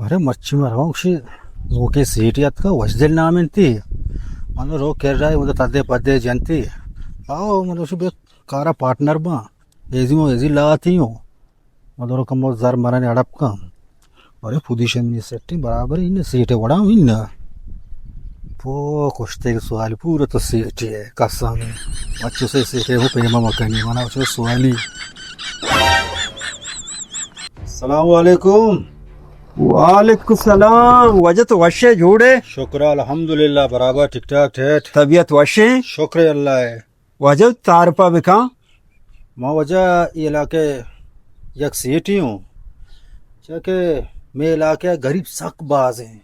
ارے مرچی ما رواں، گوشی نوکیں سیٹے اتکا، وشدل نام انتی۔ من رو کر رہا ہے، مطلب تدے پدے جنتی۔ آؤ، مطلب شو بے کارا پارٹنر باں۔ ایزی مو ایزی لاتی ہوں۔ مدورو کمو زر مرنے اڑپ کن۔ ارے پوزیشن نی سیٹیں برابر، این سیٹے وڑا ہوں، این۔ پو کشتے سوالی پورا تو سیٹے ہے، قسم۔ اچھو سے سیٹے ہو پیما مکنی، منا اچھو سوالی۔ السلام علیکم۔ وعلیکم السلام۔ واجہ تو وشے جوڑے؟ شکر الحمدللہ، برابر ٹھیک ٹھاک ٹھیک۔ طبیعت وشے؟ شکر اللہ ہے۔ واجہ تعارفا بکن۔ ما واجہ اے علاقے یک سیٹی ہوں، چیا کہ مے علاقے غریب سک باز ہیں،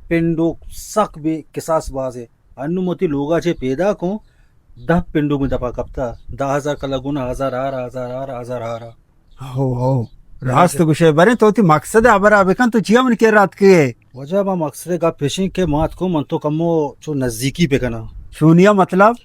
پنڈوک سک بے کساس باز ہیں۔ انو متی لوگا چے پیدا کن، دہ پنڈوک میں دپا کپتا، دہ ہزار کلا گنا ہزار آرا، ہزار آرا، ہزار آرا۔ ہو، ہو۔ راست گوشے، برے تو تی مقصد ہبرا بکن، تو چیا من کے رات کے؟ واجہ ما مقصد گپ پیشیں کہ مات کو من تو کمو چو نزدیکی پہ کنا۔ چونیا مطلب؟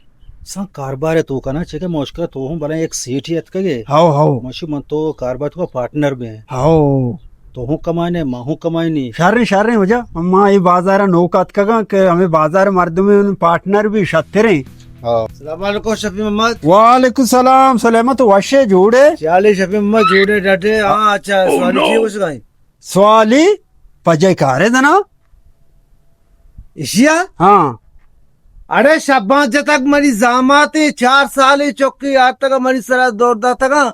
ساں کاربار تو کنا، چے کہ مشکل تو ہوں بلے ایک سیٹی اتکگے۔ ہو، ہو۔ ماشی من تو کاربار تو پارٹنر بے۔ ہو۔ تو ہوں کمائنے، ما ہوں کمائنی۔ شریں، شریں واجہ، ما اے بازار نوک اتکگاں کہ ہمیں بازار مردم پارٹنر بھی شتریں۔ ہاں۔ السلام علیکم شفیع محمد۔ وعلیکم السلام سلیمان، تو وشے جوڑے؟ چالے شفیع محمد جوڑے ڈٹے۔ ہاں، اچھا، سوالی چی گوش گائیں؟ سوالی پجے کارے دنا؟ اشیا؟ ہاں۔ اڑے شبان جتک منی زاماتے چار سالے چکی آتگا منی سرا دور داتگا۔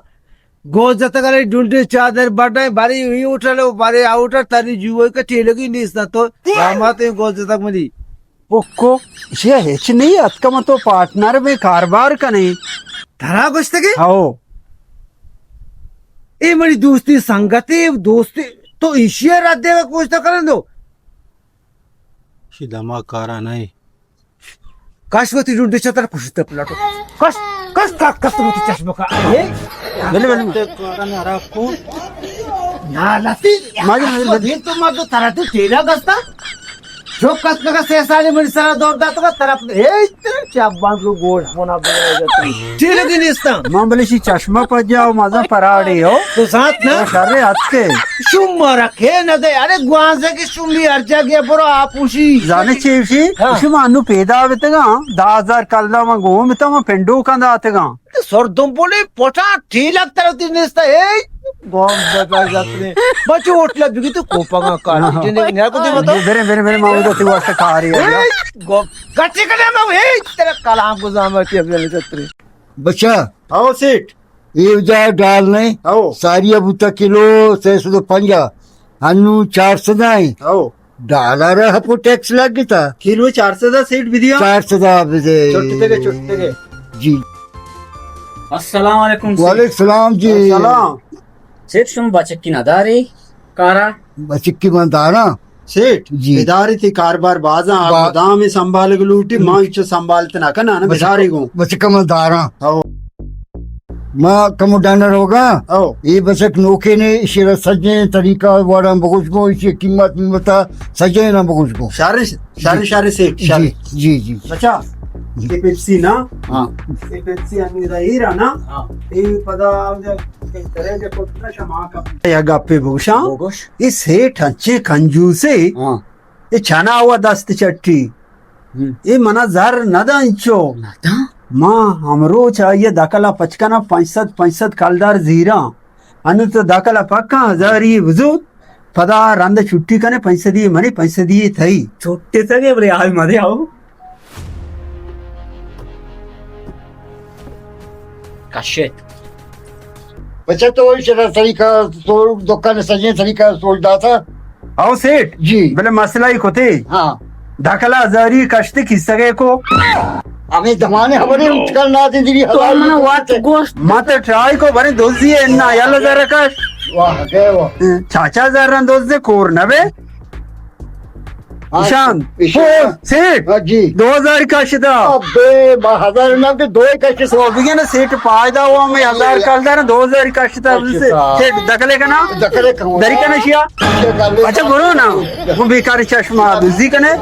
گوز جتگ، ارے ڈنڈے چادر بڈائیں، بارے ای ہوٹل و بارے آ ہوٹل، تری جوئے کا ٹیلگی نیست تو۔ زاماتے گوز جتگ منی۔ پکو، ایشی ءَ ہچ نہیں، اتکا من تو پارٹنر بے کاربار کنے۔ ترا گوشتگے؟ ہو۔ اے منی دوستی سنگتے، دوستی، تو ایشی ءَ رد دے گوشت کرن دو۔ شی دماغ کارا نہیں۔ کاش وتی ڈنڈے چتر کشت پلاٹو۔ کاش، کاش، کاش، کاش وتی چشمہ کا۔ اے؟ بلے، بلے۔ تے کارا نہ رکھو۔ نالتی۔ ماجی، ماجی، بلے۔ یہ تو مردو ترا تو تیرا گستا۔ جو کس کا سے سالے منی سرا دور داتگا، ترا اے ترا چا بانگلو گوش منا بنا جاتی۔ ٹیلگی نیستا۔ من بلے شی چشمہ پجا و مزا پراڑے ہو۔ تو ساتھ نا؟ تو شرے اتکے۔ شما را کہ نہ دے، ارے گوانزے کہ شمی ہر جگہ برو آپوشی۔ زانے چی وشی؟ ہاں۔ شما انو پیدا بتگا، دہ ہزار کلدار من گون بتا، من پنڈو کن داتگا۔ سر دمبولے پٹا ٹیلک تر تی نیستا، اے گوم بتا جاتنے۔ بچو ہوٹل بگی تو کوپا کا کار، ہاں۔ جنے نیا کو دے بتا۔ برے، برے، برے، ماما تو واسطے کاری ہے۔ اے گوم گٹے کنے ما، اے تیرا کلام گزامہ کی ابھی جاتنے۔ بچا۔ ہاؤ سیٹھ۔ اے جا ڈال نے۔ ہاؤ۔ ساری بوتا کلو سہ سد و پنجاہ۔ انو چار سد آئیں۔ ہاؤ۔ ڈالر ہپو ٹیکس لگ گتا۔ کلو چار سد سیٹھ بدیا۔ چار سد بدے۔ چھٹتے گے، چھٹتے گے۔ جی۔ السلام علیکم سیٹھ۔ وعلیکم السلام جی۔ السلام۔ سیٹھ شما بچکی نہ دارے کارا؟ بچکی من داراں۔ سیٹھ، جی۔ ادارے تی کاربار بازاں، آ با- گدام سنبھالگ لوٹی، جی۔ من چو سنبھالت نہ کناں، نہ بس-، بداری گوں۔ بس کم داراں۔ او۔ ما کم ڈنر ہوگا۔ او۔ اے بس ایک نوکے نے، اشرا سجیں طریقہ وڑاں بگوش گو، اسی قیمت میں بتا، سجیں نہ بگوش گو۔ شارش، شارش، جی۔ شارش سیٹھ، جی، شارش۔ جی، جی۔ اچھا، جی۔ یہ پیپسی نا؟ ہاں۔ یہ پیپسی امیر ہیرا نا؟ ہاں۔ یہ پدا کرے جے کو نا شما کا۔ یا گپے بگوشاں۔ بگوش۔ اے سیٹھ انچیں کنجوسے، ہاں۔ اے چنا و دست چٹی۔ ہم۔ اے منا زر ندا انچو۔ ندا؟ ما ہمروچ آئیے دکلا پچ کنا پنچ سد، پنچ سد کلدار زیراں۔ انو تو دکلا پکا ہزاری بزود، پدا رند چھٹی کنے پنچ سدی منی، پنچ سدی تئی۔ چھٹی تگے بلے آئی مدے آؤ۔ کشت۔ بچہ تو ایشرا طریقہ سوچ، دکان سجیں طریقہ سوچ داتا۔ او سیٹھ۔ جی۔ بلے مسئلہ ہی کتے۔ ہاں۔ دکلا ہزاری کشت کسگے کو۔ ہمیں زمانے ہمارے اٹکل نہ دے دیری تو ہزار من روپے وات کشتے۔ گوشت۔ مت ٹرائی کو بھرے دوزی ہے نا، یل ہزار کش۔ واہ، گئے واہ۔ چاچا ہزار رن دوزے کور نہ بے۔ ہاں، ایشان، ایشان۔ او، سیٹھ۔ ہاں جی۔ دو ہزار کشتا۔ ابے، با ہزار نہ کہ دو کشتا۔ او، بگے نا سیٹھ، فائدہ ہوا، میں ہزار کلدار، دو ہزار کشتا۔ کشتا۔ سیٹھ، دکلے کنا؟ دکلے کنا۔ دری کنا شیا؟ اچھا، برو نا۔ وہ بیکاری چشمہ، دزی کنے۔